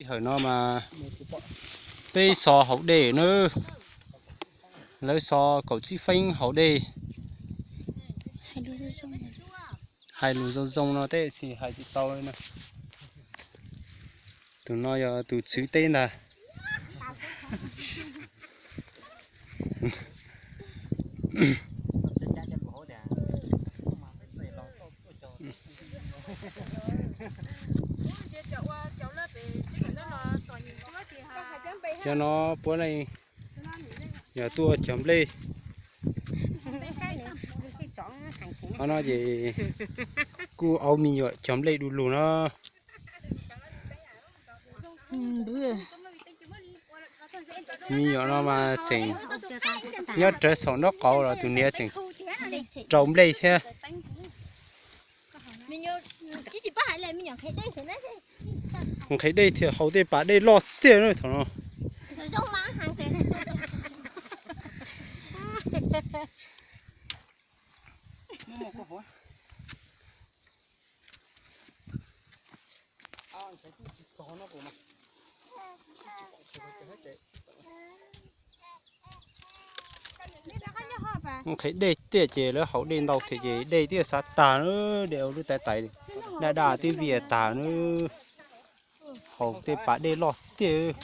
Hawm no mas peb xo haus dej na, lawv xo kaum tsib feeb haus dej. Hais lus zoo zoo no tej tsis hais tsis tau li na. Tus no yog tus tswv teb ntag. Cov no puav leej yog tuaj cog nplej. Qhov no ces kuj auv me nyuam cog nplej du lug no. Me nyuam no mas tseem nyob rawv saum nraub qaum los tus niam tseem rau nplej thiab. Nqhis dej thiaj haus tej pas dej loj tiag na thaum no. Nqhis dej tiag ces lawv haus dej ntau thiab ces dej twb xav tag na, dej lub tais tais daj daj twb vias tag na, haus tej pas dej loj tiag.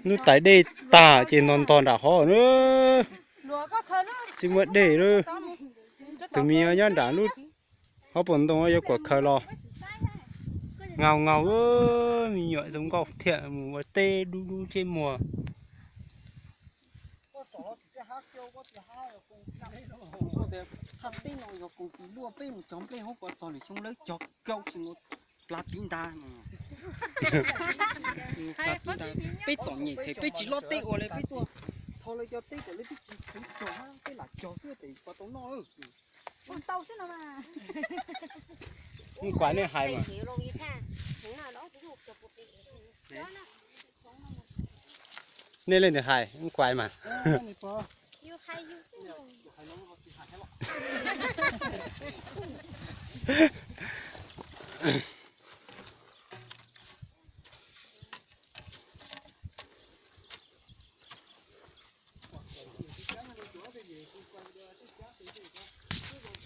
Lub tais dej tag ces ntog ntog nram qhov na, tsis muaj dej lawm. Tus me nyob nram lub hauv paus ntoo yuav kom khaws los. Ngaus ngaus, me nyuam zoo nkauj thiab mus ua teb dub dub thiab muag. Thaj teb no yog koom tis luaj peb mus cog nplej hauv ko txog lwm xyoo lawv cog kaum tsis mus plav tiv ntag. Peb txom nyem thiab peb tsis loj teb ua li peb tuaj tho lawv cov teb kom lawv twb tsis txheev cog peb lam cog xwb pem ko tau noj. Ntau xwb no mas. Nkuaj nej hais mas. Nej leej twg hais nkuaj mas.